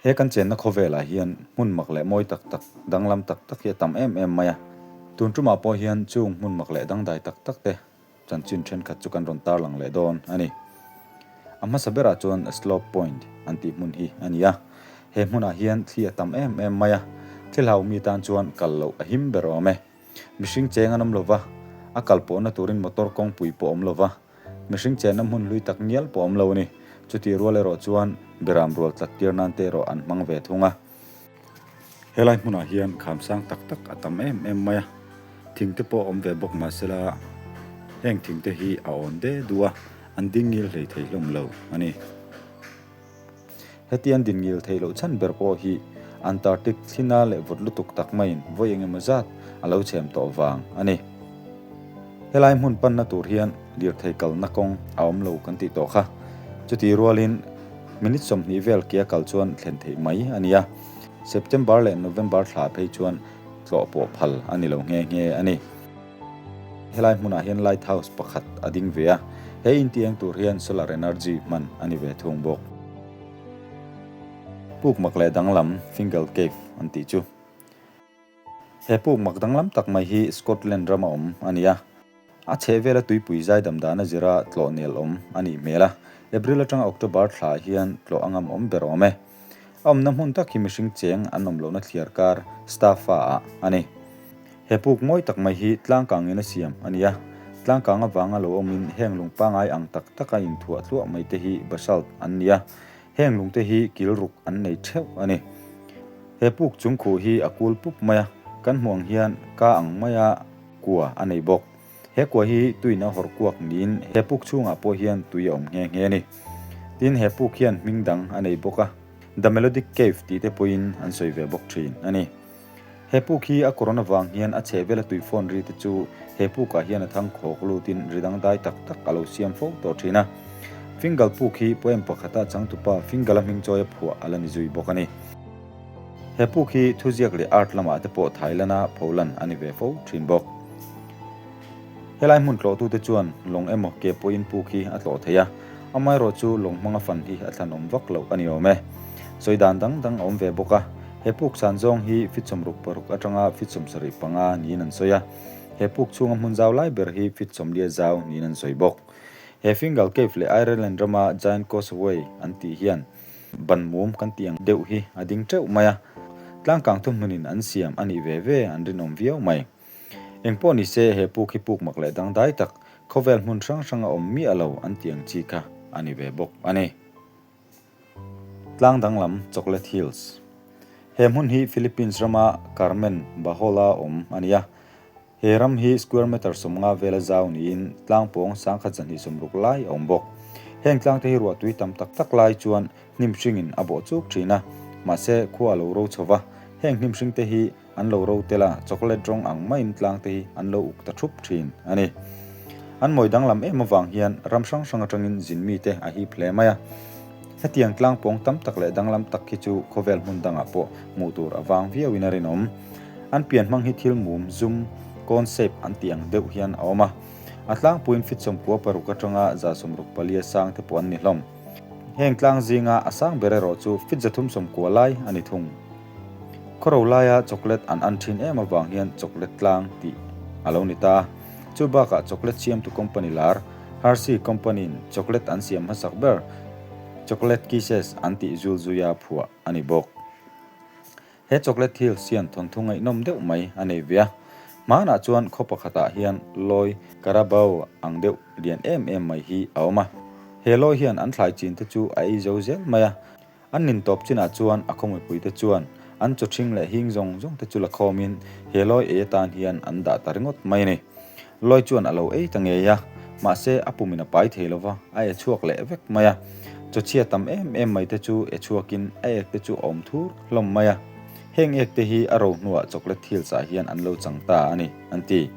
He kan chenna khawvelah hian hmun mak leh mawi tak tak, danglam tak tak hi a tam em em mai a. Tun tumah pawh hian chung hmun mak leh dangdai tak tak te chanchin thenkhat chu kan rawn tarlang leh dawn a ni. A hmasa berah chuan Slope Point an tih hmun hi a ni a. He hmunah hian thli a tam em em mai a, thli hlau mi tan chuan kal loh a him ber awm e. Mihring cheng an awm lo va, a kal pawhna turin motor kawngpui pawh awm lo va. Mihring chenna hmun hlui tak ngial pawh awm lo a ni. Chutih rual erawh chuan beram rual tlat tir nan te erawh an hmang ve thung a. Helai hmunah hian kham sang tak tak a tam em em mai a, thing te pawh awm ve bawk mahsela heng thing te hi a awn de duh a, an ding ngil hlei thei hlawm lo a ni. Heti an din ngil theih loh chhan ber pawh hi Antarctic thlina leh vawt lutuk tak maiin vawi eng emaw zat a lo chhem tawh vang a ni. Helai hmun panna tur hian lirthei kalna kawng a awm lo kan tih tawh kha. Chutih rualin minute 20 vel kia kal chuan thlen theih mai a ni a, September leh November thla phei chuan tlawh pawh phal a ni lo nghe nghe a ni. Helai hmunah hian light house pakhat a ding ve a, he in ti eng tur hian solar energy hman a ni ve thung bawk. Puk mak leh danglam Fingal Cave an tih chu. He puk mak danglam tak mai hi Scotland rama awm a ni a, a chhehvela tuipui zaidam dana zira tlawh nel awm a nih hmel a, April atanga October thla hian tlawh a ngam awm ber awm e. A awmna hmun tak hi mihring cheng an awm lohna thliar kar Staffa ah a ni. He puk mawi tak mai hi tlangkangin a siam a ni a, tlangkang avanga lo awmin heng lung pangai ang tak taka inthuah tluah mai te hi basalt an ni a, heng lung te hi kil ruk an nei theuh a ni. He puk chung khuh hi a kul pup mai a, kan hmuh ang hian ka ang maia kua a nei bawk. He kua hi tuin a hawrh kuak niin he puk chhungah pawh hian tui a awm nghe nghe a ni. Tin, he puk hian hming dang a nei bawk a, The Melodic Cave tih te pawhin an sawi ve bawk thin a ni. He puk hi a corona vang hian a chheh vela tui phone ri te chu he pukah hian a thang khawk lutin ri dangdai tak tak a lo siam fo tawh thin a. Fingal puk hi poem pakhata changtupa Fingala hming chawia phuah a la ni zui bawk a ni. He puk hi thuziak leh art lamah te pawh Thailand-a pholan a ni ve fo thin bawk. Helai hmun tlawhtute chuan lawng emaw ke pawhin puk hi a tlawh thei a, amaherawhchu lawng hmanga fan hi a thlanawm vak loh a ni awm e. Sawi dan dang dang a awm ve bawk a, he puk san zawng hi feet 66 atanga feet 75 niin an sawi a, he puk chhunga hmun zau lai ber hi feet 40 zau niin an sawi bawk. He Fingal Cave leh Ireland rama Giant Causeway an tih hian ban mum kan tih ang deuh hi a ding teuh mai a, tlangkang thuhmunin an siam a nih ve ve an rinawm viau mai. Engpawh ni se, he puk hi puk mak leh dangdai tak, khawvel hmun hrang hrang a awm miah lo an tih ang chi kha a ni ve bawk a ni. Tlang danglam Chocolate Hills He hmun hi Philippines rama Carmen, Bahola awm a ni a. He ram hi square meter 50 vela zau niin tlang pawng 1260 lai a awm bawk. Heng tlangte hi ruahtui tam tak tak lai chuan hnim hringin a bawh chuk thin a, mahse khua a lo ro chho va, heng hnim hringte hi An lo ro tel a, chocolate rawng ang maiin tlang te hi an lo uk ta thup thin a ni. An mawi danglam em avang hian ram hrang hrang atangin zin mite a hip hle mai a. Hetiang tlang pawng tam tak leh danglam tak hi chu khawvel hmun dangah pawh hmuh tur a vang viauin a rinawm. An pian hmang hi thil mum, zum, cone shape an tih ang deuh hian a awm a. A tlangpuiin feet 96 atanga 64 sang te pawh an ni hlawm. Heng tlang zinga a sang ber erawh chu feet 390 lai a ni thung. Khawro laia chocolate an an thin em avang hian chocolate tlang tih a lo ni ta a. Chu bakah chocolate siamtu company lar Hershey company-in chocolate an siam hmasak ber Chocolate Kisses an tih zul zuia phuah a ni bawk. He chocolate hills hian thawnthu ngaihnawm deuh mai a nei ve a. Hmanah chuan khaw pakhatah hian lawi Carabao ang deuh lian em em mai hi a awm a. He lawi hian an thlai chin te chu a ei zo zel mai a. An nin tawp chinah chuan a khawmuipuite chuan an chaw ṭhing leh hing zawng zawng te chu la khawmin he lawi ei atan hian an dah ta ringawt mai a ni. Lawi chuan a lo ei ta ngei a, mahse a pumin a pai thei lo va, a e chhuak leh vek mai a. Chaw chhia tam em em mai te chu e chhuakin a ek te chu a awm thur hlawm mai a. Heng ek te hi a ro hnuah chocolate hills ah hian an lo chang ta a ni, an ti.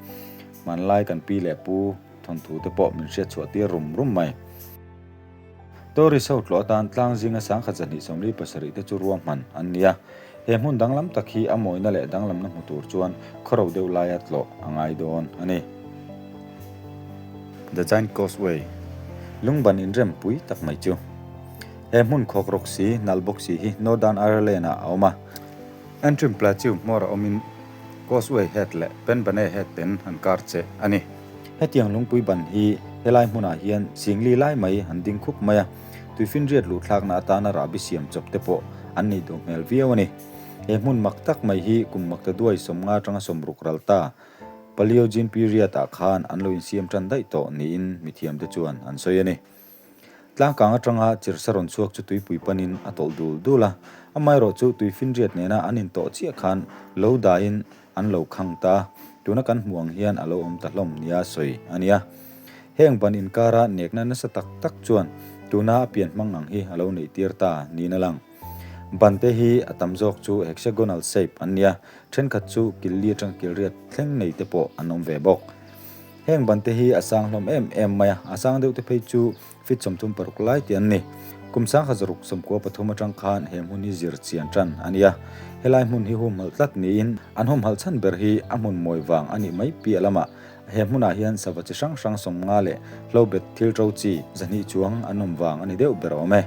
Hmanlai kan pi leh pu thawnthu te pawh min hriat chhuah tir rum rum mai. Tourist ho tlawh atan tlang zinga 1247 te chu ruahman an ni a. He hmun danglam tak hi a mawina leh danglamna hmu tur chuan khawro deuh laia tlawh a ngai dawn a ni. The Giant Causeway, Lungban inrem pui tak mai chu. He hmun khawkrawk si, nalh bawk si hi Northern Ireland-ah a awm a. Antrim Plateau hmawr a awmin Causeway Head leh Benbane Head ten an kar che a ni. Hetiang lungpui ban hi helai hmunah hian singli lai mai an ding khup mai a, tuifinriat luhthlakna atana rahbi siam chawp te pawh an nih duh hmel viau a ni. He hmun mak tak mai hi kum makta duai 50 atanga 60 ral ta Paleogene period-ah khan an lo insiam tan daih tawh niin mithiamte chuan an sawi a ni. Tlangkang atanga chirsa rawn chhuak chu tuipui panin a tawlh dul dul a, amaherawhchu tuifinriat nena an intawh chiah khan lo dahin an lo khang ta a, tuna kan hmuh ang hian a lo awm ta hlawm nia sawi a nia. Heng ban inkara nekna nasa tak tak chuan tuna a pian hmang ang hi a lo neihtir ta niin a lang. Ban te hi a tam zawk chu hexagonal shape an nia, thenkhat chu kil li atanga kil riat thleng nei te pawh an awm ve bawk. Heng ban te hi a sang hlawm em em mai a, a sang deuh te phei chu feet 36 lai te an ni. Kum 1693 atang khan he hmun hi zir chian tan a ni a, helai hmun hi humhalh tlat niin an humhalh chhan ber hi a hmun mawi vang a nih mai piah lamah he hmunah hian sava chi hrang hrang 50 leh hlobet thil ṭo chi 200 chuang an awm vang a ni deuh ber awm e.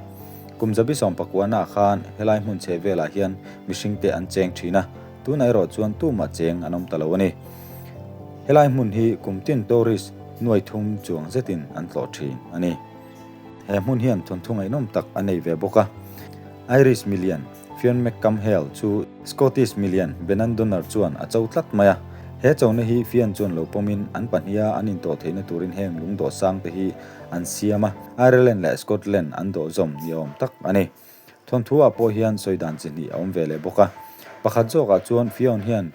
Kum zabi sawmpakuana khan helai hmun chheh velah hian mihring te an cheng thin a, Tunah erawh chuan tumah cheng an awm ta lo a ni. Helai hmun hi kum tin tourist nuai thum chuang zetin an tlawh thin a ni. He hmun hian thawnthu ngaihnawm tak a nei ve bawk a. Irish milian Fionn McCamhail chu Scottish milian Benandonner chuan a cho tlat mai a. He chona hi Fionn chuan lo pawmin an pahniha an intawh theihna turin heng lungdawh sang te hi an siam a, Ireland leh Scotland an dawh zawm ni awm tak a ni. Thawnthu-ah pawh hian sawi dan chi hnih a awm ve leh bawk a. Pakhat zawkah chuan Fionn hian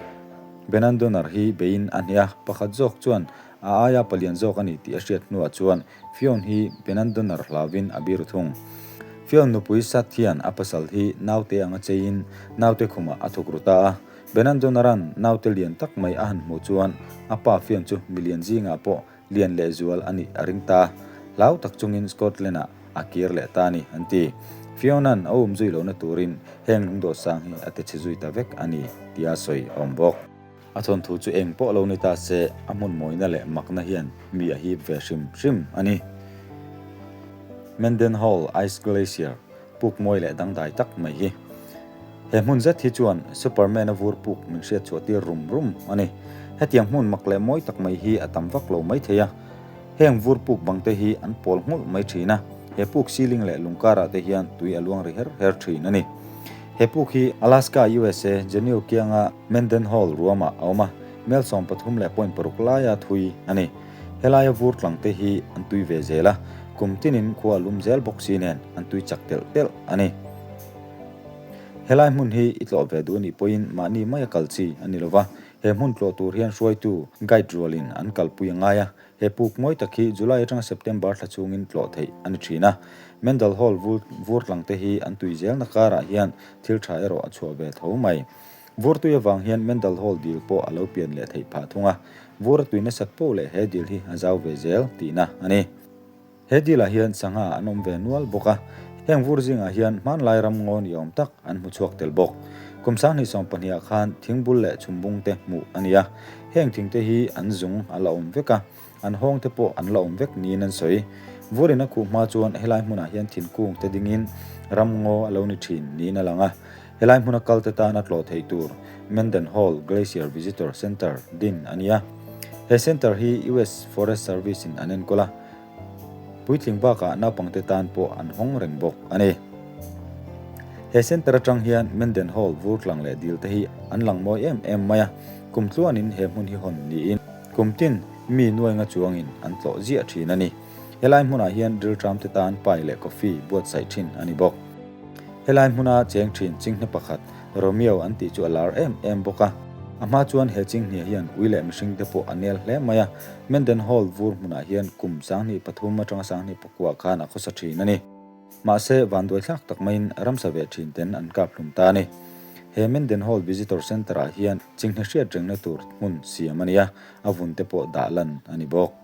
Benandonner hi beiin a hnih a, pakhat zawk chuan a aia palian zawk a ni tih a hriat hnuah chuan Fionn hi Benandonner hlauvin a biru thung. Fionn nupui Sat hian a pasal hi naute anga cheiin naute khumah a thuk ru ta a. Benandonner-a'n naute lian tak mai a han hmuh chuan a pa Fionn chu milian zingah pawh Lian leh zual a nih a ring ta. Hlau tak chungin Scotland-ah a kir leh ta a ni, an ti. Fiona'n a um zui lohna turin heng lungdawh sang hi a ti chhe zui ta vek a ni, tia sawi a awm bawk. A thawnthu chu eng pawh lo ni ta se, a hmun mawina leh makna hian mi a hip ve hrim hrim a ni. Mendenhall Ice Glacier puk mawi leh dangdai tak mai hi. He hmun zet hi chuan Superman-a vur puk min hriat chhuah tir rum rum a ni. Hetiang hmun mak leh mawi tak mai hi a tam vak lo mai thei a. Heng vur puk bang te hi an pawl nghulh mai thin a, he puk ceiling leh lung karah te hian tui a luang ri her her thin a ni. He puk hi Alaska, USA, Juneau kianga Mendenhall ruamah a awm a, mel 13.6 laia thui a ni. Helaia vur tlang te hi an tui ve zel a, kum tinin khua a lum zel bawk si nen an tui chak telh telh a ni. Helai hmun hi i tlawh ve duh anih pawhin mahni maia kal chi a ni lova, he hmun tlawh tur hian hruaitu guide rualin an kalpui a ngai a, he puk mawi tak hi July atanga September thla chhungin tlawh theih a ni thin a. Mendal Hall vur tlang te hi an tui zelna karah hian thil tha erawh a chhuah ve tho mai. Vur tui avang hian Mendal Hall dil pawh a lo pian leh theih phah thung a, vur a tui nasat poh leh he dil hi a zau ve zel tihna a ni. He dilah hian sangha an awm ve nual bawk a, heng vur zingah hian hmanlai ram ngaw ni awm tak an hmu chhuak tel bawk. Kum 2020 ah khan thingbul leh chhumbung te hmuh a ni a, heng thing te hi an zung a la awm vek a, an hawng te pawh an la awm vek niin an sawi. Vurin a khuh hma chuan helai hmunah hian thinkung te dingin ram ngaw a lo ni thin niin a lang a, Helai hmuna kalte tana tlawh theih tur Mendenhall Glacier Visitor Center din a ni a. He center hi US Forest Service in an enkawl a, puitling bakah naupangte tan pawh an hawng reng bawk a ni. He center atang hian Mendenhall vur tlang leh dil te hi an lang mawi em em mai a, kum tluanin he hmun hi hawn niin kum tin mi nuainga chuangin an tlawh ziah thin a ni. Helai hmunah hian rilṭamte tan pie leh coffee buatsaih thin a ni bawk. Helai hmuna cheng thin chinghne pakhat, Romeo an tih chu a lar em em bawk a. A hma chuan he chinghne hian ui leh mihring te pawh a nel hle mai a. Mendenhall vur hmunah hian kum 2003 atanga 2009 khan a khawsa thin a ni. Mahse, vanduai thlak tak maiin ramsa ve thin ten an kap hlum ta a ni. He Mendenhall Visitor Centre ah hian chinghne hriat rengna tur hmun siam a ni a, a vun te pawh dah lan a ni bawk.